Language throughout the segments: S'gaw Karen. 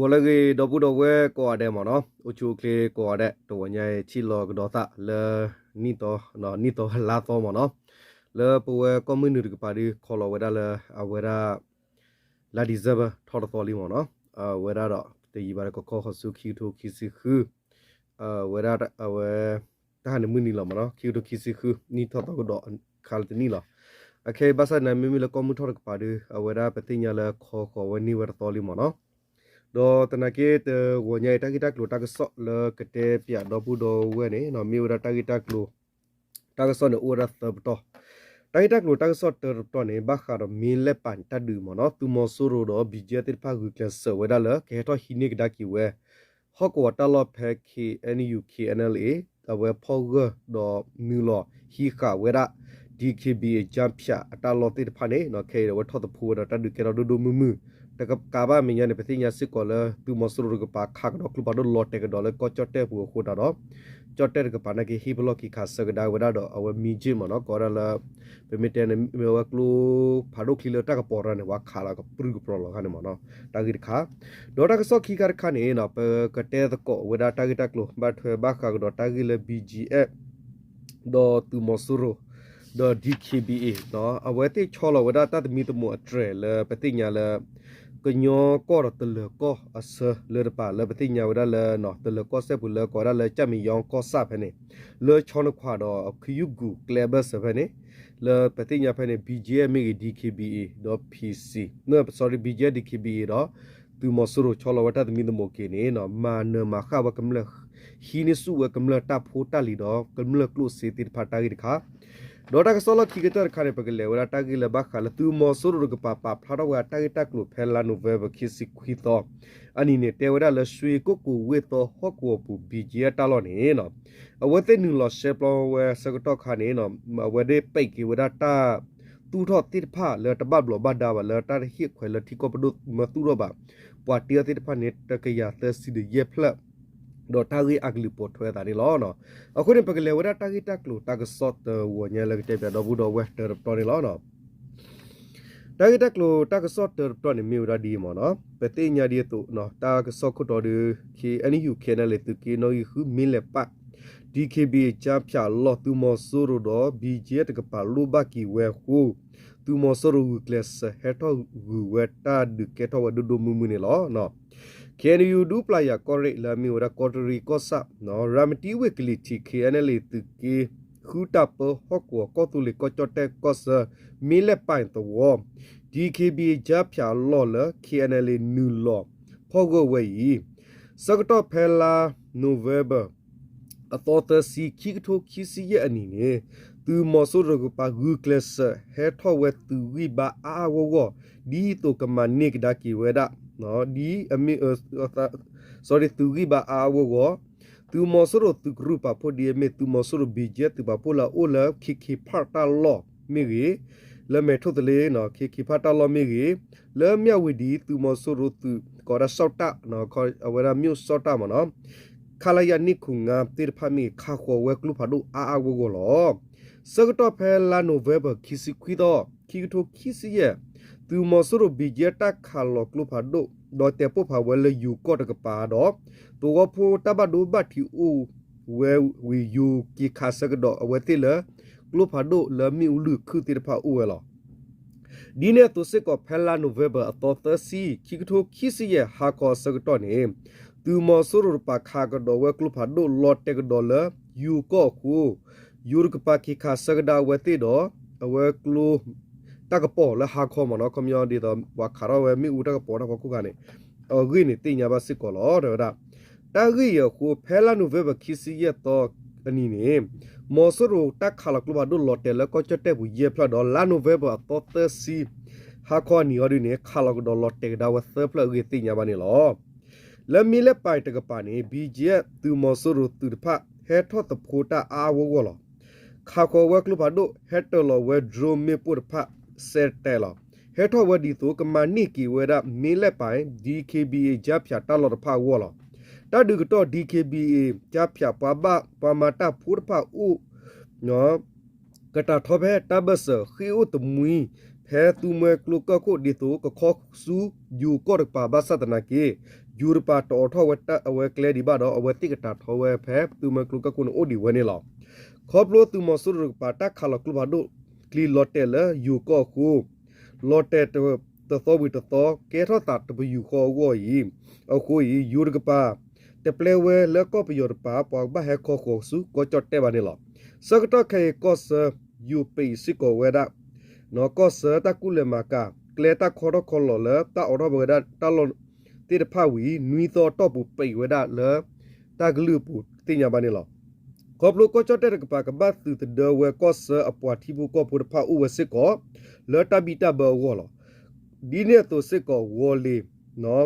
ဂီၤလၢအဂ့ၤ ဒီပုၢ်ဒီဝဲၢ်ကိးဂၤဒဲးမ့ၢ်နီၤ, အိၣ်ဆူၣ်အိၣ်ချ့ကိးဂၤဒဲး, တဂီၤညါအံၤ ထံၣ်လိာ်ကဒီးသးလၢ နံၣ်သီ, နံၣ်သီလါသီမ့ၢ်နီၤ, လၢပဝဲကီၢ်မုၢ်နုာ်တကပၤဒုး ခီလီၤဝဲဒၣ်လၢ အဝဲဒၣ် လါ December ထီတသီလံမ့ၢ်နီၤ, အဝဲဒၣ်ဒီး တယံာ်ဘၣ်ဒီးကခီဃီၤဆူခံကထိခံဆံဃု ဝဲဒၣ်အဝဲ တၢ်ဟါန့ၣ်မုၢ်နံၤလီၤမ့ၢ်နီၤ, ခံကထိခံဆံဃု နံၣ်ထီၣ်သီကဒီးခါလၢတနံၣ်လီၤ. အခဲအံၤဘၣ်ဆၣ်သနာ်က့ မ့မ့ၢ်လၢကီၢ်မုၢ်ထီၣ်တကပၤဒုး အဝဲဒၣ်ပသ့ၣ်ညါလၢခီဃီၤဝဲန့ၢ်ဝဲတသီလံမ့ၢ်နီၤ. ဒီးသနာ်က့ တဂီၤညါအံၤ တၢ်ဂ့ၢ်တၢ်ကျိၤတၢ်ကစီၣ်လၢကတဲပၠးဒီပုၢ်ဒီဝဲၢ်န့ၣ် မ့ၢ်ဝဲဒၣ်တၢ်ဂ့ၢ်တၢ်ကျိၤ တၢ်ကစီၣ်န့ၣ်အိၣ်ဝဲဒၣ်သၢပတီၢ်. တၢ်ဂ့ၢ်တၢ်ကျိၤတၢ်ကစီၣ်တၢတပတီၢ်န့ၣ် ဘၣ်ဃးဒီးမ့ၢ်လဲၣ်ပာ်န့ၣ် တၢ်ဒုးမ့ၢ်နီၤ, သုးမီၤစိရိၤဒီး ဘံၣ်ကၠဲၣ်သ့ၣ်တဖၣ်ဂုာ်ကျဲးစၢးဝဲဒၣ်လၢ ကဟဲထီၣ်ဟံးန့ၢ်ကဒါက့ၤဝဲ ဟီၣ်ကဝီၤတၢ်လီၢ်ဖဲ ခ့ၣ်အဲၣ်ယူၣ် ခ့ၣ်အဲၣ်အဲၣ်လ်အ့ အဝဲဖီၣ်ဂၢၢ်ဒီးနုာ်လီၤဟံးဃာ်ဝဲဒၣ် DKBA ကၠၢဖၠးအတၢ်လီၢ်သ့ၣ်တဖၣ်န့ၣ် ခဲအံၤဒီးအဝဲထီၣ်သဖှိဝဲဒီးတၢ်ဒုးကဲထီၣ်ဒိၣ်ဒိၣ်မုၢ်မုၢ်, တကးဘၣ်မဲာ်ညါန့ၣ် ပသ့ၣ်ညါစ့ၢ်ကီးလၢ သုးမီၤစိရိၤတကပၤခးကဒီးကျိဖးဒိၣ်လီၤတဲာ်ကဒီးလၢကီၢ်ကၠီၣ်တဲၣ်ပူၤအဃိသတးဒီး ကၠီၣ်တဲၣ်တကပၤနာ်က့ဟ့ၣ်ပလီၢ်က့ၤခးဆၢကဒါဝဲဒၣ်ဒီးအဝဲမံကၠ့ၣ်မ့ၢ်နီၤ, ကိးဝဲဒၣ်လၢ ပမ့ၢ်တဲန့ၣ် မ့ၢ်ဝဲကျိဖးဒိၣ်ချံလၢတၢ်ကပီၤတဂၤန့ၣ် ပှၤခးလီၤကပြုၢ်ကပြီၤလီၤခါန့ၣ်မ့ၢ်နီၤ, တၢ်ဂ့ၢ်တခါ. ဒီးတၢ်ကစီၣ်ခံခါတခါန့ၣ် ပကတဲသကိးဝဲဒၣ်တၢ်ဂ့ၢ်တၢ်ကျိၤ ဘၣ်ထွဲဘၣ်ဃးကဒီးတၢ်ဂ့ၢ်လၢ ဘံၣ်ကၠဲၣ် ဒီးသုးမီၤစိရိၤ ဒီး DKBA အဝဲသ့ၣ်ဆီလီၤဝဲဒၣ်တၢ်သမံသမိးအတြဲၤလၢပသ့ၣ်ညါလၢ ကညီကီၢ်ဒီးတလၢၤကီၢ်အဆၢလၢတပၤ လၢပသ့ၣ်ညါဝဲဒၣ်လၢ တလၢၤကီၢ်စဲၣ်ပူၤလၢကိးဝဲဒၣ်လၢ ကၠၣ်မဲာ်ယီကီၢ်ဆၣ်ဖဲန့ၣ် လၢဆီနခွးဒီးခယူၣ်ကူၣ်ကျဲဘၢၣ်စၢၤဖဲန့ၣ် လၢပသ့ၣ်ညါဖဲန့ၣ် ဘံၣ်ကၠဲၣ်မ့ၢ်ဂ့ၤ DKBA ဒီး PC, sorry, ဘံၣ်ကၠဲၣ် DKBA ဒီး သုးမီၤစိရိၤဆီလီၤဝဲတၢ်သမံသမိးက့ၤန့ၣ် မၤနၢၤမၤဃၣ်ဝဲကမျၢၢ် ဟံးန့ၢ်ဆူၣ်ဝဲကမျၢၢ်တၢ်ဖိတၢ်လံၤဒီးကမျၢၢ်ကျိၣ်စ့သ့ၣ်တဖၣ်တၢ်ဂ့ၢ်တခါ. ဒီးတၢ်ကစီၣ်လီၢ်ခံကတၢၢ်တခါန့ၣ် ပကလဲၤဝဲဒၣ်တၢ်ဂ့ၢ်လၢဘၣ်ဃးလၢသုးမီၤစိရိၤတကပၤပာ်ဖျါထီၣ်ဝဲတၢ်ဂ့ၢ်တၢ်ကျိၤဖဲလါနိၣ်ဝ့ဘၢၣ် ခံဆံခွံသီ အနံၤန့ၣ် တဲဝဲဒၣ်လၢ ရွှေကုက္ကိုဝ့ၢ်သီဟီၣ်ကဝီၤပူၤ ဘံၣ်ကၠဲၣ်တၢ်လီၢ်န့ၣ် အဝဲသ့ၣ်နုာ်လီၤရှဲပျီဝဲဆၢကတီၢ်ခါန့ၣ် အဝဲဒၣ်ပဲာ်က့ၤဝဲဒၣ်တၢ်သူၣ်ထီၣ်သ့ၣ်တဖၣ်လၢတဘၣ်ဘျီးဘၣ်ဒါဘၣ်လၢတၢ်တဟ့ၣ်ခွဲးလၢထံကီၢ်ပဒိၣ်မၢသူၣ်ထီၣ်ဘၣ် ပှၤတ့အီၤသ့ၣ်တဖၣ်န့ၣ် တကယၤသၢဆံဒီးယဲၢ်ဖျၢၣ် ဒီးတၢ်ဂ့ၢ်အကလုၢ်ပိာ်ထွဲအသးန့ၣ်လီၤ. အဃိန့ၣ် ပကလဲၤဝဲဒၣ်တၢ်ဂ့ၢ်တၢ်ကျိၤတၢ်ကစီၣ်တဂီၤညါလၢကတဲပၠးဒီပုၢ်ဒီဝဲၢ်တၢတပတီၢ်န့ၣ်လီၤ. တၢ်ဂ့ၢ်တၢ်ကျိၤတၢ်ကစီၣ်တၢတပတီၢ်န့ၣ်မ့ၢ်ဝဲဒၣ်ဒ်အံၤမ့ၢ်နီၤ, ပသ့ၣ်ညါဒ်အသိး တၢ်ကစီၣ်ခိၣ်တီဒုး ခ့ၣ်အဲၣ်ယူၣ် ခ့ၣ်အဲၣ်အဲၣ်လ်အ့ သုးက့နီၣ်ဂံၢ်ဃု မ့ၢ်လဲၤပာ် DKBA ကၠၢဖၠးအလီၢ် သုးမီၤစိရိၤဒီး ဘံၣ်ကၠဲၣ်တကပၤလိၣ်ဘၣ်က့ၤဝဲအဃိ သုးမီၤစိရိၤဂုာ်ကျဲးစၢးဟဲထီၣ်ဂုာ်ဝဲတၢ်ဒုးကဲထီၣ်ဝဲဒိၣ်ဒိၣ်မုၢ်မုၢ်န့ၣ်လီၤ. ခ့ၣ်အဲၣ်ယူၣ် ဒူပျၢ်ယၤကီၢ်ရ့ၣ်လၢအမ့ၢ်ဝဲဒၣ်ကီးတရံးကီၢ်ဆၣ် ရၤမတံဝ့ၢ်ကလံၤထံး ခ့ၣ်အဲၣ်အဲၣ်လ်အ့ သုးက့ဃုတၢ်ပၢဟီၣ်ကဝီၤကီၢ်သူလ့ၤကီၢ်ကၠီၣ်တဲၣ်ကီၢ်ဆၢ မ့ၢ်လဲၤပာ်သဝီ DKBA ကၠၢဖၠးအလီၢ်လၢ ခ့ၣ်အဲၣ်အဲၣ်လ်အ့ နုာ်လီၤဖီၣ်ဂၢၢ်ဝဲအံၤ ဆၢကတီၢ်ဖဲလါနိၣ်ဝ့ဘၢၣ် အသီသၢဆံ ခံကထိခံဆံယဲၢ်အနံၤန့ၣ် သုးမီၤစိရိၤတကပၤဂုာ်ကျဲးစၢးဟဲထီၣ်ဝဲသုးဂံၢ်ဘါအါအါဂီၢ်ဂီၢ် ဒ်သိးကမၤန့ၢ်ကဒါက့ၤဝဲဒၣ် ဒ်အမ့ၢ် sorry သုးဂံၢ်ဘါအါအါဂီၢ်ဂီၢ် သုးမီၤစိရိၤသုးကရူၢ်ပာ်ဖှိၣ်ဒ်အမ့ၢ် သုးမီၤစိရိၤ ဘံၣ်ကၠဲၣ်သုးပာ်ဖှိၣ်လၢအအိၣ်လၢ ခ့ခ့ဖၣ်တၢ်လီၢ်မ့ၢ်ဂ့ၤ, လၢမဲာ်ထိၣ်သလ့ ခ့ခ့ဖၣ်တၢ်လီၢ်မ့ၢ်ဂ့ၤ, လၢမၠၣ်ဝတံၤ သုးမီၤစိရိၤသုး ကိးဝဲဒၣ်စီၤတၢ် အဝဲဒၣ်မၠိၣ်စီၤတၢ်မ့ၢ်နီၤ ခလရ နှစ်ခုနစ်ငါး သ့ၣ်တဖၣ်မ့ၢ်ဂ့ၤ ခးဃီၤဝဲကျိဖးဒိၣ်အါအါဂီၢ်ဂီၢ်လီၤ. ဆၢကတီၢ်ဖဲလါနိၣ်ဝ့ဘၢၣ် ခံဆံခွံသီ ခံကထိခံဆံယဲၢ် သုးမီၤစိရိၤ ဘံၣ်ကၠဲၣ်တၢ်ခးလီၤကျိဖးဒိၣ် ဒီးတဲာ်ပိၢ်ဖးဝဲလၢယိၤကီၢ်တကပၤဒီး သဝီဖိတၢ်ဘၣ်ဒိဘၣ်ထံးအိၣ်ဝဲဝံၤ ယိၤက့ၤခးဆၢကဒီးအဝဲသ့ၣ်လၢ ကျိဖးဒိၣ်လၢမ့ၣ်အူလုၢ်ခုၣ်သ့ၣ်တဖၣ်အိၣ်ဝဲလီၤ. ဒ်န့ၣ်အသိးစ့ၢ်ကီး ဖဲလါနိၣ်ဝ့ဘၢၣ်အသီသၢဆံ ခံကထိခံဆံယဲၢ် ဟါခီအဆၢကတီၢ်န့ၣ် သုးမီၤစိရိၤတကပၤခးကဒီးဝဲကျိဖးဒိၣ်လီၤတဲာ်ကဒီးလၢယိၤကီၢ်အဃိ ယိၤတကပၤက့ၤခးဆၢကဒါအဝဲသ့ၣ်ဒီး အဝဲကျိ တၢ်ကပီၤလၢဟါခီမ့ၢ်နီၤ ခီပညီဒ်သိး ပှၤခးထီၣ်ဝဲမ့ၣ်အူတၢ်ကပီၤတၢ်ဖီခိၣ်ခါန့ၣ် အဂ့ၢ်န့ၣ်သ့ၣ်ညါဘၣ်စ့ၢ်ကီးလီၤ တဲဝဲဒၣ်. တၢ်ဂ့ၢ်အံၤအဃိ ဖဲလါနိၣ်ဝ့ဘၢၣ်ခံဆံယဲၢ်သီအနံၤန့ၣ် မီၤစိရိၤတၢ်ခးလီၤကျိဖးဒိၣ်လီၤတဲာ်လၢကီၢ်ကၠီၣ်တဲၣ်ပူၤယဲၢ်ဖျၢၣ်ဒီး လါနိၣ်ဝ့ဘၢၣ်အသီသၢဆံ ဟါခီအနံၤအီၤဒ်န့ၣ် ခးလီၤကဒီးလီၤတဲာ်ကဒါဝဲသၢဖျၢၣ်အဂ့ၢ်သ့ၣ်ညါဘၣ်န့ၣ်လီၤ. လၢမ့ၢ်လဲၣ်ပာ်တကပၤန့ၣ် ဘံၣ်ကၠဲၣ် သုးမီၤစိရိၤသုးတဖၣ် ဟဲထီၣ်သဖှိတၢ်အါအါဂီၢ်ဂီၢ်လီၤ. ခးဃီၤဝဲကျိဖးဒိၣ် ဟဲတၢၤလီၤဝဲ drone မ့ၣ်ပိၢ်တဖၣ် စဲးတဲာ်လီၤ. ဟဲထီၣ်ဝဲဒ်သိး ကမၤန့ၢ်က့ၤဝဲဒၣ် မ့ၢ်လဲၣ်ပာ် DKBA ကၠၢဖၠးတၢ်လီၢ်တဖၣ်အဂီၢ်လီၤ. တၢ်ဒုးကတီၢ် DKBA ကၠၢဖၠးပှၤဘၣ် ပှၤမၤတၢ်ဖိတဖၣ်အိၣ် ကတၢ်ထီဖဲတၢ်ဘၢၣ်စၢၤ ဃ့ၢ်အိၣ်တမှံ ဖဲသူမွဲကျိကၢၢ်ခိၣ်ဒ်သိး ကခီဆူယိၤကီၢ်တကပၤဘၣ်ဆၣ်သနာ်က့ ယိၤတကပၤတအိးထီၣ်ဝဲအဝဲကျဲဒံးဘၣ်ဒီး အဝဲသ့ၣ်ကတၢၢ်ထီၣ်ဝဲဖဲ သုးမီၤကျိၤကၢၢ်ကိန့ၣ်အိၣ်ဒံးဝဲန့ၣ်လီၤ. ခီဖျိသုးမီၤစိရိၤတကပၤ တၢ်ခးလီၤကျိဖးဒိၣ် ကျံၤလီၤတဲာ်လၢယိၤကီၢ်အဃိ လီၤတဲာ်တသီဝံၤတသီ ကဲထီၣ်သးတပယူာ်ဃီအဂီၢ်အံၤ အဃိအံၤ ယိၤတကပၤ တပျဲဝဲလၢကီၢ်ပယီၤတကပၤ ပှၤကဘၣ်ဟဲခီဃီၤဆူကီၢ်ကၠီၣ်တဲၣ်ဘၣ်န့ၣ်လီၤ. ဆၢကတီၢ်ခဲအံၤ ကီၢ်ဆၢ ယိၤပံးစ့ၢ်ကီးဝဲဒၣ် ကီၢ်ဆၢတၢ်ကူၣ်လဲၤမၤကၤ ကျဲတၢ်ခီထီၣ်ခီလီၤလၢ တၢ်အိးထီၣ်ဝဲဒၣ်တၢ်လီၢ်သ့ၣ်တဖၣ်ဝံၤ နွံသီအတီၢ်ပူၤပံးဝဲဒၣ်လၢ တၢ်ကလုၢ်အပူၤသ့ၣ်ညါဘၣ်န့ၣ်လီၤ. ခီဖျိကီၢ်ကၠီၣ်တဲၣ်တကပၤ ကဘၣ်သုးသဒၢဝဲကီၢ်ဆၢအပှၤထံဖိကီၢ်ဖိတဖၣ်အိၣ်ဝဲစ့ၢ်ကီး လၢတၢ်ဘံၣ်တၢ်ဘၢအဂီၢ်လီၤ. ဒ်န့ၣ်အသိးစ့ၢ်ကီး ဝီၤလ့ၤ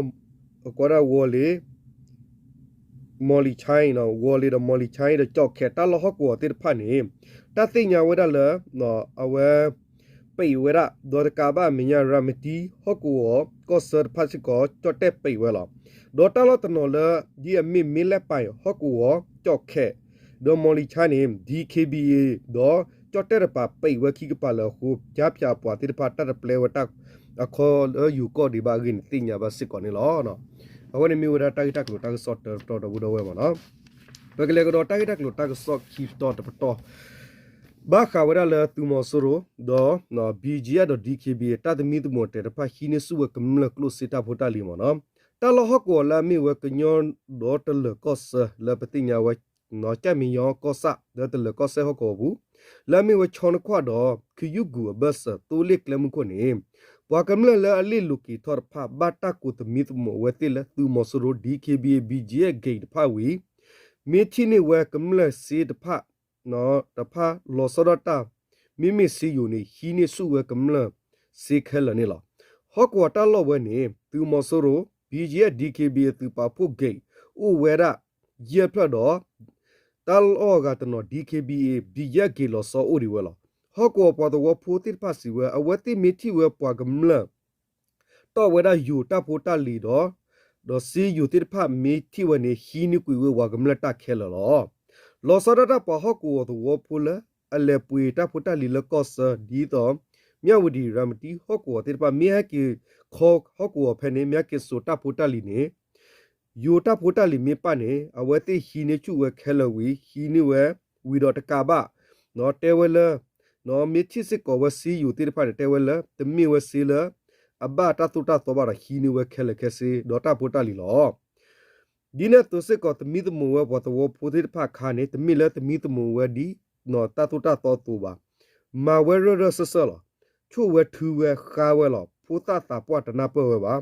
အကိးဒၣ်ဝီၤလ့ၤ မီၤလံၤခၠဲ ဝီၤလ့ၤဒီးမီၤလံၤခၠဲ ဒီးကၠီၣ်ခဲး တၢ်လီၢ်ဟီၣ်ကဝီၤသ့ၣ်တဖၣ်န့ၣ် တၢ်သ့ၣ်ညါဝဲဒၣ်လၢ အဝဲ ပံးဝဲဒၣ် ဒီးတကးဘၣ်အမဲာ်ညါ ရၤမတံဟီၣ်ကဝီၤ ကီၢ်ဆၢတဖၣ်စ့ၢ်ကီး ကၠီၣ်တဲၣ်ပံးဝဲလီၤ. ဒီးတၢ်လီၢ်တနီၤလၢ ဒ်အမ့ၢ်မ့လၢပၢ်ဟီၣ်ကဝီၤ ကၠီၣ်ခဲး ဒီးမီၤလံၤခၠဲန့ၣ် DKBA ဒီးကၠီၣ်တဲၣ်တကပၤပံးဝဲခံကပၤလၢအဃိ ကၠါဖၠးအပှၤသ့ၣ်တဖၣ် တၢ်တပျဲဝဲတၢ်အခီလၢယိၤကီၢ်ဒံးဘၣ်အဂ့ၢ်န့ၣ် သ့ၣ်ညါဘၣ်စ့ၢ်ကီးန့ၣ်လီၤ. အဝဲန့ၣ်မ့ၢ်ဝဲဒၣ်တၢ်ဂ့ၢ်တၢ်ကျိၤတၢ်ကစီၣ်တၢတပတီၢ်ဒီပုၢ်ဒီဝဲၢ်မ့ၢ်နီၤ. ပကလဲၤကဒီးတၢ်ဂ့ၢ်တၢ်ကျိၤတၢ်ကစီၣ်ခံပတီၢ်တပတီၢ် ဘၣ်ဃးဝဲဒၣ်လၢသုးမီၤစိရိၤ ဒီး BGF ဒီး DKBA တၢ်သမံသမိးတၢ်တဖၣ်ဟံးန့ၢ်ဆူၣ်ဝဲကမျၢၢ်ကျိၣ်စ့တၢ်ဖိတၢ်လံၤမ့ၢ်နီၤ. တၢ်လီၢ်ဟီၣ်ကဝီၤလၢအမ့ၢ်ဝဲကညီဒီးတလၢၤကီၢ်ဆၢလၢပသ့ၣ်ညါဝဲ ကၠၣ်မံယီၤကီၢ်ဆၣ် လၢတလၢၤကီၢ်စဲၣ်ဟီၣ်ကဝီၤပူၤ လၢအမ့ၢ်ဝဲခၠီနခွၣ်ဒီး ခယုၢ်ကူၣ်အဘၢၣ်စၢၤ သိလ့ၣ်ကျဲမုၢ်ခိၣ်န့ၣ် ပှၤကမျၢၢ်လၢအလ့ၣ်လိၤက့ၤထီၣ်တဖၣ် ဘၣ်တၢ်ကိးသမံသမိးအဝဲသ့ၣ်လၢသုးမီၤစိရိၤ DKBA BGF ဂ့ၢ်တဖၣ်ဝံၤ မ့ၢ်ထံၣ်န့ၢ်ဝဲကမျၢၢ်စ့တဖၣ် တဖၣ်လီၤဆီဒၣ်တၢ် မ့မ့ၢ်စ့ယိၤန့ၣ် ဟံးန့ၢ်ဆူၣ်ဝဲကမျၢၢ်စ့ခဲလၢာ်န့ၣ်လီၤ. ဟီၣ်ကဝီၤတၢ်လီၢ်ဝဲန့ၣ် သုးမီၤစိရိၤ BGF DKBA သုးပာ်ဖှိၣ်ဂ့ၢ် အိၣ်ဝဲဒၣ် ယဲၢ်ဖျၢၣ်ဒီး တၢ်လီၢ်အဂၤတနီၤ DKBA BGF ဂ့ၢ်လီၤဆီအိၣ်ဒံးဝဲလီၤ. ဟီၣ်ကဝီၤပှၤသဝီဖိသ့ၣ်တဖၣ်စံးဝဲ အဝဲသ့ၣ်မ့ၢ်ထံၣ်ဝဲပှၤကမျၢၢ် တီၢ်ဝဲဒၣ်ယိၤတၢ်ဖိတၢ်လံၤဒီး ဒီးစ့ယိၤသ့ၣ်တဖၣ်မ့ၢ်ထံၣ်ဝဲန့ၣ် ဟံးန့ၢ်ကွံာ်ဝဲပှၤကမျၢၢ်တၢ်ခဲလၢာ်လီၤ. လီၤဆီဒၣ်တၢ်ပှၤဟီၣ်ကဝီၤသဝီဖိလၢ အလဲၤပှ့ၤတၢ်ဖိတၢ်လံၤလၢကီၢ်ဆၢ ဒ်သိး မၠၣ်ဝတံၤ ရၤမတံဟီၣ်ကဝီၤသ့ၣ်တဖၣ် မ့ၢ်ဟဲက့ၤခီဟီၣ်ကဝီၤဖဲန့ၣ် မ့ၢ်ဟဲက့ၤစိာ်တၢ်ဖိတၢ်လံၤန့ၣ် ယိၤတၢ်ဖိတၢ်လံၤမ့ၢ်ပၣ်န့ၣ် အဝဲသ့ၣ်ဟံးန့ၢ်ဆူၣ်ဝဲခဲလၢာ်ဝံၤ ဟံးန့ၢ်ဝဲ ဝံၤဒီးတကးဘၣ် တဲဝဲလၢ မ့ၢ်ထံၣ်စ့ၢ်ကီးဝဲစ့ယိၤသ့ၣ်တဖၣ်န့ၣ် တဲဝဲလၢ တမ့ၢ်ဝဲစ့လၢ အဘၣ်တၢ်သိၣ်တၢ်သီဘၣ်ဒီး ဟံးန့ၢ်ဝဲခဲလၢာ်ခဲဆ့ ဒီးတၢ်ဖိတၢ်လံၤလီၤ. ဒ်န့ၣ်အသိးစ့ၢ်ကီး သမံသမိးဝဲပှၤသဝီဖိသ့ၣ်တဖၣ်အခါန့ၣ် တမ့ၢ်လၢသမံသမိးဝဲဒ် တၢ်သိၣ်တၢ်သီအသိးဘၣ်. မၤဝဲရၢၢ်ရၢၢ်စၢၢ်စၢၢ်လီၤ. ဆိၣ်ဝဲထုဝဲဃါဝဲလီၤ. ဖိသၣ်သးပှၢ်တနၢ်ပၢၢ်ဝဲဘၣ်.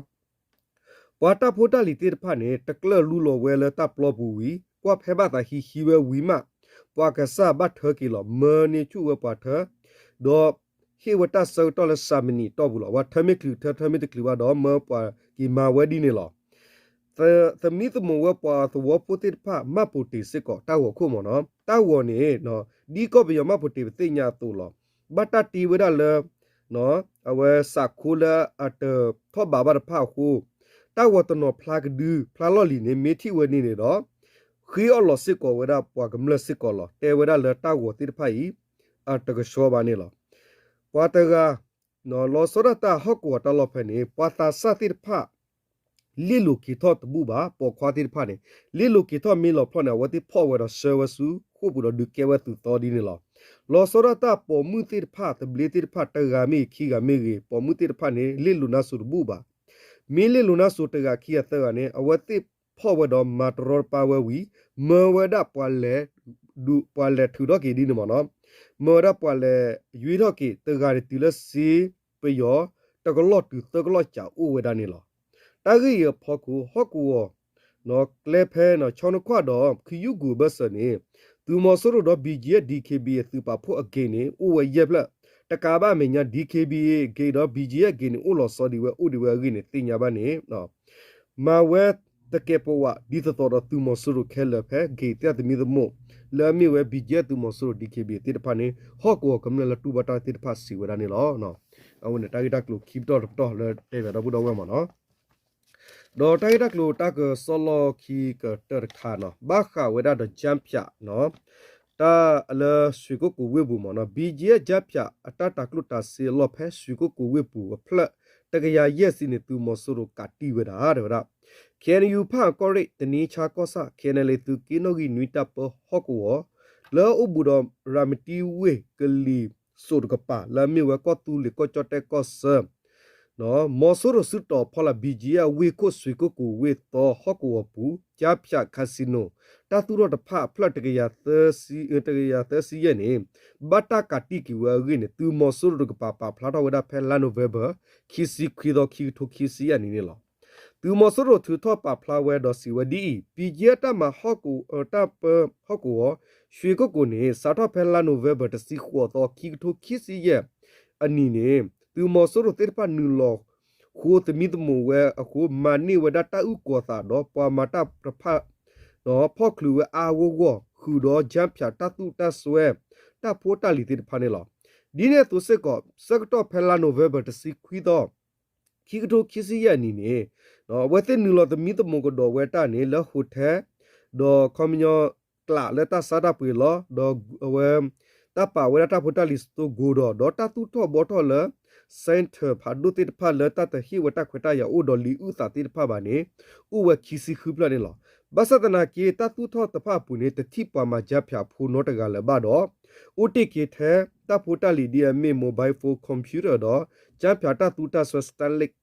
ပှၤတၢ်ဖိတၢ်လံၤသ့ၣ်တဖၣ်န့ၣ် တကျၢၢ်လူလီၤဝဲလၢတၢ်ပျီပူၤဝံၤ ကွၢ်ဖဲဘၣ်သးဟံးဟံးဝဲဝံၤမး ပှၤကစၢ်ဘၣ်ထၢက့ၤလီၤ. မၢန့ၢ်ဆူၣ်ဝဲပှၤထၢ ဒီးဟ့ၣ်ဝဲတၢ်ဆၢကတီၢ်လၢစှၤမံးနံးအတီၢ်ပူၤလီၤ. ပှၤထၢမ့ၢ်ချုးထၢ ထၢမ့ၢ်တချုးဘၣ်ဒီး မၢပှၤက့ၤမၤဝဲဒ်န့ၣ်လီၤ. သမံသမိးဝဲပှၤသဝီဖိသ့ၣ်တဖၣ် မှတ်ပုံတင် စ့ၢ်ကီး တၢ်ဂီၤခိၣ်မ့ၢ်နီၤ. တၢ်ဂီၤန့ၣ် ဒ်ကီၢ်ပယီၤ မှတ်ပုံတင် ပသ့ၣ်ညါအသိးလီၤ. ဘၣ်တၢ်တ့ဝဲဒၣ်လၢ အဝဲစးခိလၢအတထီၣ်ဘးဘၣ်တဖၣ်အဃိ တၢ်ဂီၤတနီၤဖျါကဒု ဖျါလီၢ်လံၤန့ၣ် မ့ၢ်ထံၣ်ဝဲန့ၣ်န့ၣ်ဒီး ဃ့အီၣ်လီၤစ့ၢ်ကီးဝဲဒၣ်ပှၤကမျၢၢ်စ့ၢ်ကီးလီၤ. တဲဝဲဒၣ်လၢတၢ်ဂီၤသ့ၣ်တဖၣ်အံၤ အတကဆှီဘၣ်န့ၣ်လီၤ. ပှၤတဂၤ လီၤဆီဒၣ်တၢ်ဟီၣ်ကဝီၤတၢ်လီၢ်ဖဲန့ၣ် ပှၤသးစၢ်သ့ၣ်တဖၣ် လ့ၣ်လိၤက့ၤထီၣ်တဘူၣ်ဘၣ်. ပိာ်ခွါသ့ၣ်တဖၣ်န့ၣ် လ့ၣ်လိၤက့ၤထီၣ်မ့ၢ်လီၤဖျီၣ်န့ၣ် အဝဲသ့ၣ်ဖီၣ်ဝဲဒီးဆှၢဝဲဆူဃိာ်ပူၤဒီးဒုးကဲဝဲသုးသီဒ်န့ၣ်လီၤ. လီၤဆီဒၣ်တၢ်ပိာ်မုၣ်သ့ၣ်တဖၣ် သဘျ့သ့ၣ်တဖၣ် တဂၤမ့ၢ်ဂ့ၤ ခံဂၤမ့ၢ်ဂ့ၤ ပိာ်မုၣ်သ့ၣ်တဖၣ်န့ၣ် လ့ၣ်လိၤနါစိၤတဘူၣ်ဘၣ်. မ့ၢ်လ့ၣ်လိၤနါစိၤတဂၤခံဂၤသၢဂၤန့ၣ် အဝဲသ့ၣ်ဖီၣ်ဝဲဒီးမၤတရီတပါဝဲဝံၤ မၢဝဲဒၣ်ပှၤလဲၤ ပှၤလဲၤထုးထီၣ်က့ၤဒ်န့ၣ်မ့ၢ်နီၤ. မၢဝဲဒၣ်ပှၤလဲၤယွ့ထီၣ်က့ၤ တဂၤန့ၣ်တုၤလၢစ့ပယီၤ တကလီၢ်တုၤသၢကလီၢ်စးအိၣ်ဝဲဒၣ်န့ၣ်လီၤ. တၢ်ဂ့ၢ်အံၤအဖီခိၣ် ဟီၣ်ကဝီၤ ကျဲဖဲ ဆီနခွၣ်ဒီး ခယုၢ်ကူၣ်အဘၢၣ်စၢၤန့ၣ် သုးမီၤစိရိၤဒီး BGF DKBA သုးပာ်ဖှိၣ်အဂ့ၢ်န့ၣ် အိၣ်ဝဲယဲၢ်ဖျၢၣ် တကးဘၣ်အမဲာ်ညါ DKBA အဂ့ၢ်ဒီး BGF အဂ့ၢ်န့ၣ် အိၣ်လီၤဆီဒံးဝဲ အိၣ်ဒံးဝဲအဂ့ၢ်န့ၣ် သ့ၣ်ညါဘၣ်န့ၣ် မၤဝဲတကဲးပဝး ဒ်သိးသိးဒီးသုးမီၤစိရိၤခဲလၢာ်ဖဲ ဂ့ၢ်သ့ၣ်သမံသမိး လၢအမ့ၢ်ဝဲ BGF သုးမီၤစိရိၤ DKBA သ့ၣ်တဖၣ်န့ၣ် ဟီၣ်ကဝီၤကမျၢၢ်လၢတူၢ်ဘၣ်တၢ်သ့ၣ်တဖၣ်စံးဝဲဒၣ်န့ၣ်လီၤ. အဝဲန့ၣ်တၢ်ဂ့ၢ်တၢ်ကျိၤခံပတီၢ်တပတီၢ်လၢတဲဘၣ်ဒီပုၢ်ဒီဝဲၢ်မ့ၢ်နီၤ. ဒီးတၢ်ဂ့ၢ်တၢ်ကျိၤတၢ်ကစီၣ်လီၢ်ခံကတၢၢ်တခါနီၤ ဘၣ်ဃးဝဲဒၣ်ဒီး ကၠါဖၠး တၢ်လၢ ရွှေကုက္ကိုဝေ့ပူၤမ့ၢ်နီၤ BGF ကၠါဖၠး အတၢ်တၤကျိၣ်တၤစ့အလီၢ်ဖဲ ရွှေကုက္ကိုဝေ့ပူၤအဖျၢၣ် တကယၤယဲၢ်ဆံန့ၣ် သုးမီၤစိရိၤကးတံၢ်ဝဲဒၣ် တဲဝဲဒၣ် ခ ခ့ၣ်အဲၣ်ယူၣ် ဖၣ်အၣ်ကီၢ်ရ့ၣ် တနံဆါကီၢ်ဆၣ် ခ့ၣ်အဲၣ်ယူၣ် သုးက့နီၣ်ဂံၢ်နွံ တၢ်ပၢဟီၣ်ကဝီၤ လၢအိၣ်ဘူးဒီးရၤမတံဝ့ၢ်ကလံၤစိးတကပၤ လၢအမ့ၢ်ဝဲကီၢ်သူလ့ၤကီၢ်ကၠီၣ်တဲၣ်ကီၢ်ဆၢ မီၤစိရိၤစုတီၤဖီလာ် ဘံၣ်ကၠံအဝ့ၢ်ခိၣ် စွ့ၤကိၣ်ကိၤဝ့ၢ်သီ ဟီၣ်ကဝီၤပူၤ ကၠါဖၠး casino တၢ်သူၣ်ထီၣ်တဖၣ်အဖျၢၣ် တကယၤသၢဆံယဲၢ်န့ၣ် ဘၣ်တၢ်ကးတံၢ်က့ၤဝဲအဂ့ၢ်န့ၣ် သုးမီၤစိရိၤတကပၤ ပာ်ဖျါထီၣ်ဝဲဒၣ်ဖဲလါနိၣ်ဝ့ဘၢၣ် ခံဆံခွံသီ ခံကထိခံဆံယဲၢ်နံၣ်န့ၣ်လီၤ. သုးမီၤစိရိၤထုးထီၣ်ပာ်ဖျါဝဲဒီးစံးဝဲဒ်အံၤ, ဘံၣ်ကၠံအတၢ်မၤဟီၣ်ကဝီၤ တၢ်ပၢဟီၣ်ကဝီၤ စွ့ၤကိၣ်ကိၤန့ၣ် စးထီၣ်ဖဲလါနိၣ်ဝ့ဘၢၣ် တဆံဃိးသီ ခံကထိခံဆံယဲၢ်အနံၣ်န့ၣ် သုးမီၤစိရိၤသ့ၣ်တဖၣ်နုာ်လီၤဃိသမံသမိးဝဲအဃိ မၤန့ၢ်ဝဲဒၣ်တၢ်အုၣ်ကီၤသးဒီးပှၤမၤတၢ်တဖၣ် ဖီၣ်ချုးဝဲအါအါဂီၢ်ဂီၢ် ဃုာ်ဒီးကၠါဖၠးတၢ်သူၣ်တၢ်စွဲ တၢ်ဖိတၢ်လံၤသ့ၣ်တဖၣ်န့ၣ်လီၤ. ဒ်န့ၣ်အသိးစ့ၢ်ကီး ဆၢကတီၢ်ဖဲလါနိၣ်ဝ့ဘၢၣ် တဆံခွံသီ ခံကထိခံဆံယဲၢ်အနံၣ်န့ၣ် အဝဲသ့ၣ်နုာ်လီၤသမံသမိးကဒီးဝဲတၢ်န့ၣ် လၢ hotel ဒီးခီပညီ ကျးလၢတၢ်ဆါတၢ်ပှ့ၤလီၤ ဒီးအဝဲ တၢ်ပာ်ဝဲဒၣ်တၢ်ဖိတၢ်လံၤစတိၤကိၤဒီး ဒီးတၢ်သူၣ်ထီၣ်ဘှီထီၣ်လၢ center ဖးဒိၣ်သ့ၣ်တဖၣ်လၢတၢ်တဟ့ၣ်ဝဲတၢ်ခွဲးတၢ်ယာ်အိၣ်ဒီးလံာ်အုၣ်သးသ့ၣ်တဖၣ်ဘၣ်န့ၣ် အိၣ်ဝဲခံဆံဃုဖျၢၣ်န့ၣ်လီၤ. ဘၣ်ဆၣ်သနာ်က့ တၢ်သူၣ်ထီၣ်တဖၣ်အပူၤန့ၣ် တထံၣ်ပှၤမၤကၠါဖၠးဖိနီတဂၤလၢၤဘၣ်ဒီး အိၣ်တ့ၢ်က့ၤထဲတၢ်ဖိတၢ်လံၤဒ်အမ့ၢ် mobile phone, computer ဒီး ကၠါဖၠးတၢ်သူတၢ်စွဲ Starlink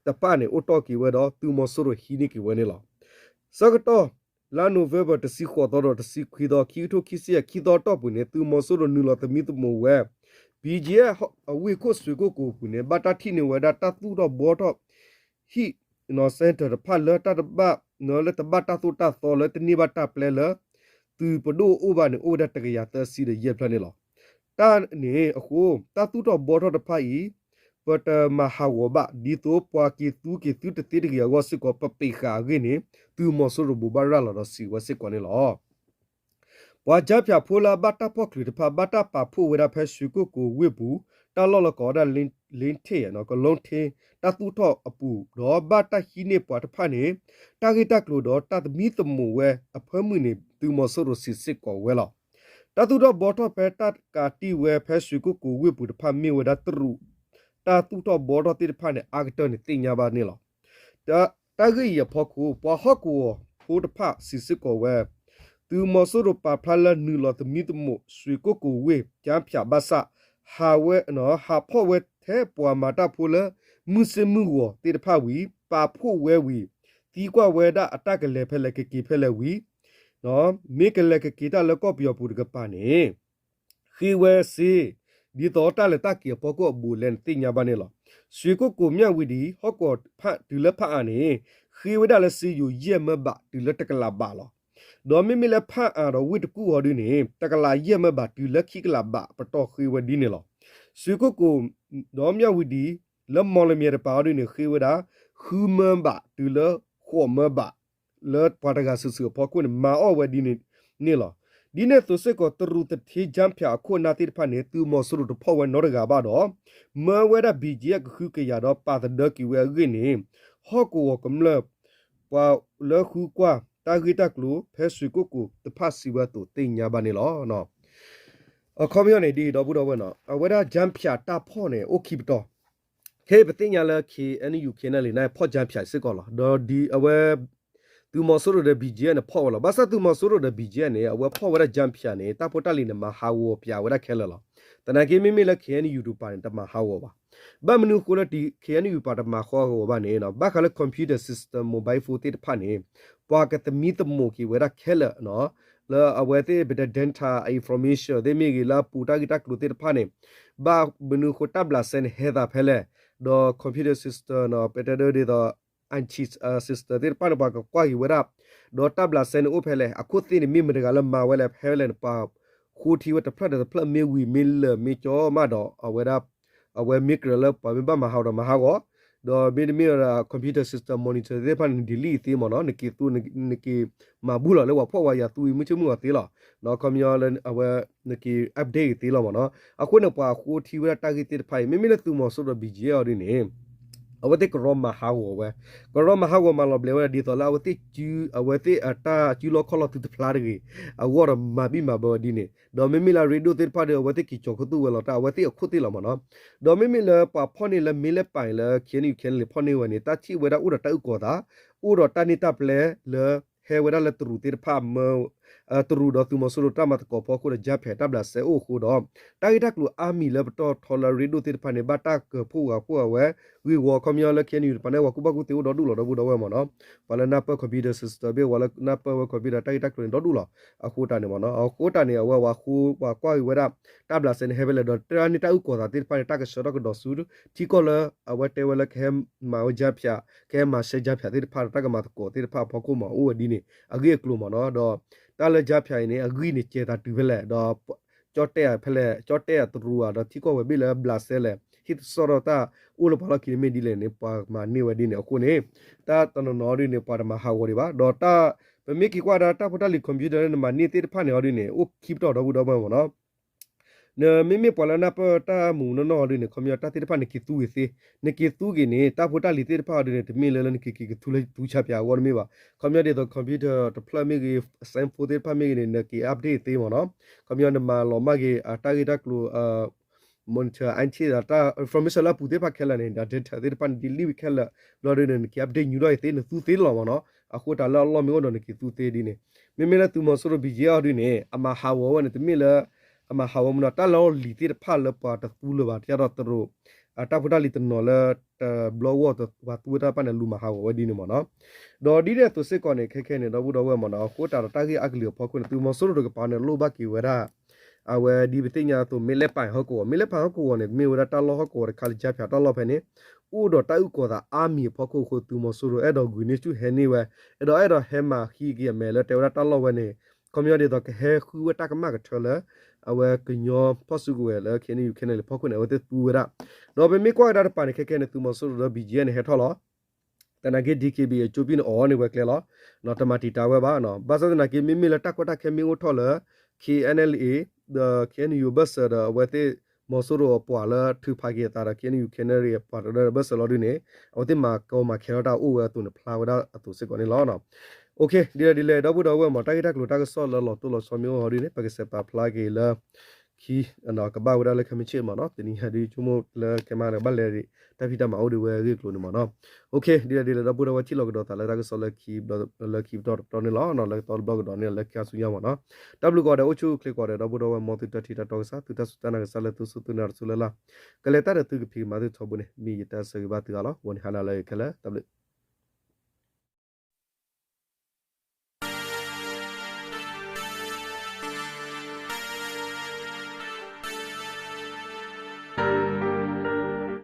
တဖၣ်န့ၣ် အိၣ်တီၢ်က့ၤဝဲဒီး သုးမီၤစိရိၤဟံးန့ၢ်က့ၤဝဲန့ၣ်လီၤ. ဆၢကတီၢ် လါနိၣ်ဝ့ဘၢၣ် တဆံဃိးသီဒီးတဆံခွံသီ ခံကထိခံဆံယဲၢ် ခံသီအတီၢ်ပူၤန့ၣ် သုးမီၤစိရိၤနုာ်လီၤသမံသမိးဝဲ ဘံၣ်ကၠံ အဝ့ၢ်ခိၣ်စွ့ၤကိၣ်ကိၤအပူၤန့ၣ် ဘၣ်တၢ်ထံၣ်န့ၢ်ဝဲဒၣ်တၢ်သူၣ်ထီၣ်ဘှီထီၣ် ဟံၣ် center တဖၣ်လၢတၢ်တဘၣ် လၢတဘၣ်တၢ်သိၣ်တၢ်သီလၢတန့ၢ်ဘၣ်တၢ်ပျဲလၢ သုးပဒိၣ်အအိၣ်ဘၣ်န့ၣ် အိၣ်ဝဲဒၣ်တကယၤသၢဆံဒီးယဲၢ်ဖျၢၣ်န့ၣ်လီၤ. တၢ်န့ၣ်အဃိ တၢ်သူၣ်ထီၣ်ဘှီထီၣ်တဖၣ်အံၤ ပတမၤဟးဂီၤဘၣ် ဒ်သိးပှၤက့ၤသူက့ၤသုတသ့တဂ့ၤအဂီၢ်စ့ၢ်ကီး ပပ့ၤဃာ်အဂ့ၢ်န့ၣ် သုးမီၤစိရိၤဘိးဘၣ်ရၤလီၤဒီးစံးဝဲစ့ၢ်ကီးန့ၣ်လီၤ. ပှၤကၠါဖၠးဖိလၢအဘၣ်တၢ်ဖီၣ်ချုးတဖၣ် ဘၣ်တၢ်ပာ်ဖှိၣ်ဝဲဒၣ်ဖဲစွ့ၤကိၣ်ကိၤဝ့ၢ်ပူၤ တၢ်လီၢ်လၢကိးဝဲဒၣ် လ့ထ့ၣ် ကလိထ့ တၢ်သူၣ်ထီၣ်အပူၤ ဒီးဘၣ်တၢ်ဟံးန့ၢ်ပှၤတဖၣ်န့ၣ် တၢ်ဂ့ၢ်တၢ်ကျိၤဒီးတၢ်သမံသမိးဝဲအဖၢမုၢ်န့ၣ် သုးမီၤစိရိၤစံးစ့ၢ်ကီးဝဲလီၤ. တၢ်သူၣ်ထီၣ်ဘှီထီၣ်ဖဲတၢ်ကးတံၢ်ဝဲဖဲစွ့ၤကိၣ်ကိၤဝ့ၢ်ပူၤတဖၣ်မ့ၢ်ဝဲဒၣ်တရူး တၢ်သူၣ်ထီၣ်ဘှီထီၣ်သ့ၣ်တဖၣ်န့ၣ် အါကတၢၢ်န့ၣ်သ့ၣ်ညါဘၣ်န့ၣ်လီၤ. တၢ်ဂ့ၢ်အံၤအဖီခိၣ် ပှၤဟီၣ်ကဝီၤဖိတဖၣ်စံးစ့ၢ်ကီးဝဲ သုးမီၤစိရိၤပာ်ဖျါလၢနုာ်လီၤသမံသမိး စွ့ၤကိၣ်ကိၤဝ့ၢ် ကၠါဖၠးဘၣ်ဆၣ် ဟးဝဲ ဟးဖီၣ်ဝဲထဲပှၤမၤတၢ်ဖိလၢ မုၢ်စ့ၢ်မုၢ်ဂီၤသ့ၣ်တဖၣ်ဝံၤ ပာ်ဖှိၣ်ဝဲဝံၤ သံကွၢ်ဝဲဒၣ်အတၢ်ကလဲၤဖဲလဲၣ်ကက့ၤဖဲလဲၣ်ဝံၤ မ့ၢ်ကလဲၤကက့ၤတၢ်လၢကီၢ်ပယီၤပူၤတကပၤန့ၣ် ဃ့ဝဲစ့ ဒ်သိးတၢ်လဲၤတၢ်က့ၤအဖီခိၣ်အဘူးအလဲန့ၣ်သ့ၣ်ညါဘၣ်န့ၣ်လီၤ. စွ့ၤကိၣ်ကိၤမၠၣ်ဝံၤဒံး ဟီၣ်ကဝီၤဖၣ်တုၤလၢဖၣ်အၣ်န့ၣ် ဃ့ဝဲဒၣ်လၢစ့ယိၤယဲၢ်မၢဘးတုၤလၢတကလးဘးလီၤ. ဒီးမ့မ့ၢ်လၢဖၣ်အၣ်ဒီးဝ့ၢ်တကူၣ်အီၤဒ်န့ၣ် တကလးယဲၢ်မၢဘးတုၤလၢခံကလးဘးပတီၢ်ဃ့ဝဲဒ်န့ၣ်လီၤ. စွ့ၤကိၣ်ကိၤ ဒီးမၠၣ်ဝံၤဒံး လၢမီၣ်လမၠဲၣ်တပၤအီၤဒ်န့ၣ် ဃ့ဝဲဒၣ် ဃုမၢဘးတုၤလၢဃိးမၢဘး လၢပှၤတဂၤစုာ်စုာ်အဖီခိၣ်န့ၣ် မၤအီၣ်ဝဲဒ်န့ၣ်န့ၣ်လီၤ. ဒ်န့ၣ်အသိးစ့ၢ်ကီး တရူးသထ့ ကၠါဖၠးအခိၣ်အနၢ်သ့ၣ်တဖၣ်န့ၣ် သုးမီၤစိရိၤတဖီၣ်ဝဲနီတဂၤဘၣ်ဒီး မၢဝဲဒၣ် ဘံၣ်ကၠံ ကဟုကယာ်ဒီးပာ်သဒၢက့ၤဝဲအဂ့ၢ်န့ၣ် ဟီၣ်ကဝီၤကမျၢၢ် ပှၤလၢဃုကွၢ်တၢ်ဂ့ၢ်တၢ်ကျိၤ ဖဲစွ့ၤကိၣ်ကိၤတဖၣ်စံးဝဲအသိးသ့ၣ်ညါဘၣ်န့ၣ်လီၤ. အခီပညီန့ၣ် ဒ်အံၤ ဒီပုၢ်ဒီဝဲၢ်နီၤ အဝဲဒၣ် ကၠါဖၠးတၢ်ဖီၣ်န့ၣ် အိၣ်ခံပတီၢ် ခဲအံၤပသ့ၣ်ညါလၢ ခ့ၣ်အဲၣ်ယူၣ် ခ့ၣ်အဲၣ်ယူၣ် န့ၣ် ဖီၣ် ကၠါဖၠး စ့ၢ်ကီးလီၤ. ဒီးဒ်အဝဲ သုးမီၤစိရိၤဒီး ဘံၣ်ကၠံ န့ၣ် ဖီၣ်ဝဲလီၤ. ဘၣ်ဆၣ်သုးမီၤစိရိၤဒီး ဘံၣ်ကၠံ န့ၣ် အဝဲဖီၣ်ဝဲဒၣ် ကၠါဖၠး န့ၣ် တၢ်ဖိတၢ်လံၤန့ၣ် မၤဟးဂီၤပၠးဝဲဒၣ်ခဲလၢာ်လီၤ. သနာ်က့ မ့မ့ၢ်လၢ ခ့ၣ်အဲၣ်ယူၣ် တပၤန့ၣ် တမၤဟးဂီၤဘၣ်. ဘၣ်မနုၤအဃိလၢ ခ့ၣ်အဲၣ်ယူၣ် တပၤတမၤဟးဂီၤဘၣ်န့ၣ် ဘၣ်ဃးလၢ computer system, mobile phone သ့ၣ်တဖၣ်န့ၣ် ပှၤကသမံသမိးက့ၤဝဲဒၣ်ခဲလၢာ် လၢအဝဲသ့ၣ် ပတဲ data information သ့ၣ်မ့ၢ်ဂ့ၤ လၢအပူၤတၢ်ဂ့ၢ်တၢ်ကျိၤသ့ၣ်တဖၣ်န့ၣ် ဘၣ်မနုၤအဃိ တၢ်ဘျးစဲန့ၣ် ဟဲသးဖဲလဲၣ်, ဒီး computer system ပတဲဒ်သိး IT system သ့ၣ်တဖၣ်န့ၣ် ပှၤကကွၢ်က့ၤဝဲဒၣ်, ဒီးတၢ်ဘျးစဲန့ၣ်အိၣ်ဖဲလဲၣ်, အခိၣ်သ့ၣ်န့ၣ် မ့ၢ်မတဂၤလၢမၤဝဲလဲၣ် ဖဲလဲၣ်န့ၣ် ပှၤဃိထံဝဲတဖျၢၣ်ဒီးတဖျၢၣ် မ့ၢ်ဝံၤမ့ၢ်လၢာ်မ့ၢ်ကၠီမးဒီး အဝဲဒၣ် အဝဲမ့ၢ်ကြၢးလၢပှၤမ့ၢ်ဘၣ်မၤဟးဂီၤဒီးမၤဟးဂီၤ, ဒီးမ့တမ့ၢ်ဒီး computer system monitor သ့ၣ်တဖၣ်န့ၣ် delete သ့မ့ၢ်နီၤ, နက့ၤသူ နက့ၤမၤဘူၣ်လီၤလၢပှၤဖီၣ်ဝဲယၤသူဝံၤ မုၢ်ဆ့ၣ်မုၢ်ဂီၤသ့လီၤ. ခီပညီလၢအဝဲ နက့ၤ update သ့လီၤမ့ၢ်နီၤ. အဃိန့ၣ် ပှၤဃိထံဝဲဒၣ်တၢ်ဂ့ၢ်သ့ၣ်တဖၣ်အံၤ မ့မ့ၢ်လၢသုးမီၤစိရိၤဒီး ဘံၣ်ကၠံ အီၤဒ်န့ၣ် အဝဲသ့ၣ်ကရီမၤဟးဂီၤဝဲ, ကရီမၤဟးဂီၤမၤလီၤဘျဲးဝဲဒၣ်ဒ်သိးလၢအဝဲသ့ၣ် အဝဲသ့ၣ်အတၢ်စုလီၢ်ခီၣ်လီၢ်သုတဖျါတဂ့ၤ, အဂီၢ်ဒီးမၤဘံၣ်မၤဘၢဝဲဒ်န့ၣ်, ဒီးမ့မ့ၢ်လၢအရ့ဒိၣ်သ့ၣ်တဖၣ်ဒီး အဝဲသ့ၣ်က့ၤကၠီၤခူသူၣ်ဝဲလီၤတၢ် အဝဲသ့ၣ်အခိၣ်သ့ၣ်လီၤမ့ၢ်နီၤ. ဒီးမ့မ့ၢ်လၢပှၤဖီၣ်န့ၢ်လၢမ့ၢ်လၢပၢ်အံၤလၢ ခ့ၣ်အဲၣ်ယူၣ် ခ့ၣ်အဲၣ်ယူၣ် ဖီၣ်န့ၢ်ဝဲန့ၣ် တၢ်ထံၣ်ဝဲဒၣ်အိၣ်ဒီးတၢ်အုၣ်ကီၤသး, အိၣ်ဒီးတၢ်န့ၢ်တၢ်ပျဲလၢ ဟဲဝဲဒၣ်လၢတရူးသ့ၣ်တဖၣ်မၢ တရူးဒီးသုးမီၤစိရိၤတၢ်မၤသကိးဖီခိၣ်ဒီး ကြားဖြတ် တၢ်ဘျးစဲအိၣ်အဃိဒီး တၢ်ဂ့ၢ်တၢ်ကျိၤအါမံၤလၢပတီၢ်ထီလၢအရ့ဒိၣ်သ့ၣ်တဖၣ်န့ၣ် ဘၣ်တၢ်ကၢၤဖှိၣ်ဂာ်ဖှိၣ်အဝဲ ဂ့ၢ်ဝီ ခီပညီလၢ KNU တပၤန့ၣ် ပှၤကူၣ်ဘၣ်ကူၣ်သ့အိၣ်ဒီဒူၣ်လီၤ ဒီပုၢ်ဒီဝဲၢ်မ့ၢ်နီၤ. ပှၤလၢနၢ်ပၢၢ် computer system ဘ့ၣ် ပှၤလၢနၢ်ပၢၢ်ဝဲ computer တၢ်ဂ့ၢ်တၢ်ကျိၤန့ၣ် ဒီဒူၣ်လီၤ. အဃိတၢ်န့ၣ်မ့ၢ်နီၤ အဃိတၢ်န့ၣ် အဝဲပှၤဃိပှၤကွၢ်က့ၤဝဲဒၣ် တၢ်ဘျးစဲန့ၣ် ဟဲဖဲလဲၣ်ဒီး တၢ်န့ၢ်တၢ်အုၣ်ကီၤသးသ့ၣ်တဖၣ်န့ၣ် တၢ်ကဆှၢထီၣ်ကဒီးဆူ ထံကီၢ်လၢ အဝဲတဲဝဲလၢကဟဲမၤဝဲ ကြားဖြတ် ကဟဲမၤစဲ ကြားဖြတ် သ့ၣ်တဖၣ်ဒီး တၢ်ကမၤသကိးသ့ၣ်တဖၣ်အဖီခိၣ်မ့ၢ် အိၣ်ဝဲဒ်န့ၣ် အဂ့ၢ်အကျိၤမ့ၢ်နီၤ. ဒီးတၢ်လၢ ကြားဖြတ် အံၤန့ၣ် အဂံၢ်န့ၣ် ကဲၤသးတုၤဖဲလဲၣ် ဒီး ကၠီၣ်တဲၣ်ဖဲလဲၣ် ကၠီၣ်တဲၣ်အတရူးဧါ ဒီးထံကီၢ်ဝဲၤဘ့ၣ်လၢဘျးစဲလဲၣ် ဟ့ၣ်သဆှီထီၣ်တၢ်အိၣ်လၢပှၤလီၢ်ခံန့ၣ်မ့ၢ်ဒ်လဲၣ်န့ၣ် ပှၤမၤန့ၢ်ဝဲဒ်န့ၣ်အဃိန့ၣ် တၢ်တနီၤနီၤဒ်န့ၣ် ပှၤတမၤဟးဂီၤဒံးဘၣ်. ဒီးတၢ် ပမ့ၢ်က့ၤကွၢ်ဒၣ်တၢ်ဖိတၢ်လံၤ computer လၢနမၤန့ၢ်သ့ၣ်တဖၣ်န့ၣ်အီၤဒ်န့ၣ် အိၣ်ခံပတီၢ် ဒီပုၢ်ဒီဝဲၢ်မ့ၢ်နီၤ. နမ့မ့ၢ်ပှၤလၢနၢ်ပၢၢ်တၢ်မူးနီၢ်နီၢ်အီၤဒ်န့ၣ် ခီပညီတၢ်သ့ၣ်တဖၣ်နက့ၤသူက့ၤသ့, နက့ၤသူက့ၤန့ၣ် တၢ်ဖိတၢ်လံၤသ့ၣ်တဖၣ်အီၤဒ်န့ၣ် တမ့ၢ်လၢလၢနက့ၤက့ၤကသူလၢသူဆါပၠးအဂီၢ်တမ့ၢ်ဘၣ်. ခီပညီဒ်သိး computer တဖျၢၣ်မ့ၢ်ဂ့ၤ cell phone သ့ၣ်တဖၣ်မ့ၢ်ဂ့ၤန့ၣ် နက့ၤ update သ့မ့ၢ်နီၤ. ခီပညီနမၤလီၤမၢ်က့ၤ အတၢ်ဂ့ၢ်တၢ်ကျိၤ monitor အါထံၣ်ဒီးတၢ် information လၢအပူၤသ့ၣ်တဖၣ်ခဲလၢာ်န့ၣ် ဒီး data သ့ၣ်တဖၣ်န့ၣ် delete ဝံၤခဲလၢာ် ဘျီဒ်န့ၣ် နက့ၤ update ညူထီၣ်က့ၤသ့ နသူသ့လီၤမ့ၢ်နီၤ. အဃိတၢ်လၢအလီၢ်မ့ၢ်အိၣ်ဒီးနက့ၤသူသ့ဒ်န့ၣ် မ့မ့ၢ်လၢသုးမီၤစိရိၤ ဘံၣ်ကၠ့အီၤဒ်န့ၣ် အမၤဟးဂီၤဝဲန့ၣ် တမ့ၢ်လၢ အမၤဟးဂီၤမ့ၢ်နီၤ တၢ်လီၢ်လံၤသ့ၣ်တဖၣ်လၢပှၤတသူလၢၤဘၣ် တၢ်ဒီးတရူး အတၢ်ဖိတၢ်လံၤတနီၤလၢ တဘျီဂီၢ်ပှၤသူဝဲတၢ်တဖၣ်န့ၣ် လူၤမၤဟးဂီၤဝဲဒ်န့ၣ်မ့ၢ်နီၤ. ဒီးဒ်န့ၣ်အသိးစ့ၢ်ကီးန့ၣ် ခဲခဲန့ၣ် ဒီပုၢ်ဒီဝဲၢ်မ့ၢ်နီၤ အဃိတၢ်ဒီးတၢ်ဂ့ၢ်အါကလုာ်အဖီခိၣ်န့ၣ် သုးမီၤစိရိၤတကပၤန့ၣ် လိၣ်ဘၣ်က့ၤဝဲဒၣ် အဝဲဒ်ပသ့ၣ်ညါအသိး မ့ၢ်လဲၣ်ပၢ်ဟီၣ်ကဝီၤ မ့ၢ်လဲၣ်ပၢ်ဟီၣ်ကဝီၤန့ၣ် မ့ၢ်ဝဲဒၣ်တၢ်လီၢ်ဟီၣ်ကဝီၤတခါလၢ ကြားဖြတ် တၢ်လီၢ်ဖဲန့ၣ် အိၣ်ဒီးတၢ်အုၣ်ကီၤသးအါမံၤအဖီခိၣ်အဃိ သုးမီၤစိရိၤအဲၣ်ဒိးဂုာ်န့ၢ်ဆူၣ်ဟဲန့ၢ်ဝဲ အဲၣ်ဒိးအဲၣ်ဒိးဟဲမၤဟံးက့ၤအမဲာ်လၢတဲဝဲဒၣ်တၢ်လီၢ်ဝဲန့ၣ် ခီပညီဒ်သိးကဟဲဃုဝဲတၢ်ကမၣ်ကထၢလၢ အဝဲကညီဖီၣ်စုကဝဲၤလၢ KNU KNLA ဖီခိၣ်န့ၣ် အဝဲသ့ၣ်သူဝဲဒၣ်. ဒီးပမ့ၢ်ကွၢ်ကဒါတပၤန့ၣ် ခဲခဲန့ၣ် သုးမီၤစိရိၤဒီး ဘံၣ်ကၠ့န့ၣ် ဟဲထီၣ်လီၤ သနာ်က့ DKBA အကၠိပံၣ်န့ၣ် အီၣ်န့ၢ်ဝဲကျဲလီၤ. တမၤတံာ်တာ်ဝဲဘၣ်. ဘၣ်ဆၣ်သနာ်က့ မ့မ့ၢ်လၢတၢ်ကီတၢ်ခဲမ့ၢ်အိၣ်ထီၣ်လၢ KNLA ဒီး KNU ဘၢၣ်စၢၤဒီး အဝဲသ့ၣ်မီၤစိရိၤအပှၤလၢထုးဖးက့ၤအသးဒီး KNU KNLA အပှၤတရၢၢ်ဘၢၣ်စၢၤလီၤဒ်န့ၣ် အဝဲသ့ၣ်မၤကီမၤခဲထီၣ်တၢ်အိၣ်ဝဲအသိးန့ၣ် ဖျါဝဲဒၣ်အသိးစ့ၢ်ကီးန့ၣ်လီၤ. ဒ်လဲၣ်ဒ်လဲၣ် ဒီပုၢ်ဒီဝဲၢ်မ့ၢ် တၢ်ဂ့ၢ်တၢ်ကျိၤတၢ်ကစီၣ်လၢလီၤတိၢ်လီၤဆီမ့ၢ်အိၣ်ဟီဒ်န့ၣ် ပကစဲးပာ်ဖျါက့ၤလၢ ခံ ကဘၣ်ဝဲဒၣ်လၢခဲမုၢ်ဆ့ၣ်မ့ၢ်နီၤ တနံၤညါဒ်ဆိကမိၣ်လၢခဲမးဒီး ဘၣ်လဲၤတၢ်ဖံးတၢ်မၤအိၣ်ဒံးဝဲအဂ့ၢ်အကျိၤန့ၣ်မ့ၢ်နီၤ. ဒ်လဲၣ်ဒ်လဲၣ် ဒီပုၢ်ဒီဝဲၢ်ထံၣ်လိာ်ကဒီးသးလၢတၢ်ကစီၣ်လၢခံ လၢခံပတီၢ်တပတီၢ်န့ၣ်လီၤ. လၢကတီၢ်တဘျီကဒီးန့ၣ် လၢခံဆူညါမ့ၢ်နီၤ. တၢ်ဘျုးကိးဂၤဒဲး အိၣ်ဆူၣ်အိၣ်ချ့ကိးဂၤဒဲး ဒီပုၢ်ဒီဝဲၢ် မ်သုတၢ်ထံၣ်တၢ်တီကစၢ် သုတၢ်စူၢ်တၢ်နာ်ကစၢ်လၢသုစူၢ်သုနာ်တစူၢ်လၢ်လၢ် ကလဲၤတၢ်ဒီးသုကဖံးကမၤသုထီဘိန့ၣ် မ့ၢ်ယတၢ်ဆၢဂ့ၤဘၣ်သုဂၤလီၤ. ဂီၤန့ၣ်ဟါနၤလၢအဂ့ၤခဲလၢာ် တၢ်ဘျုး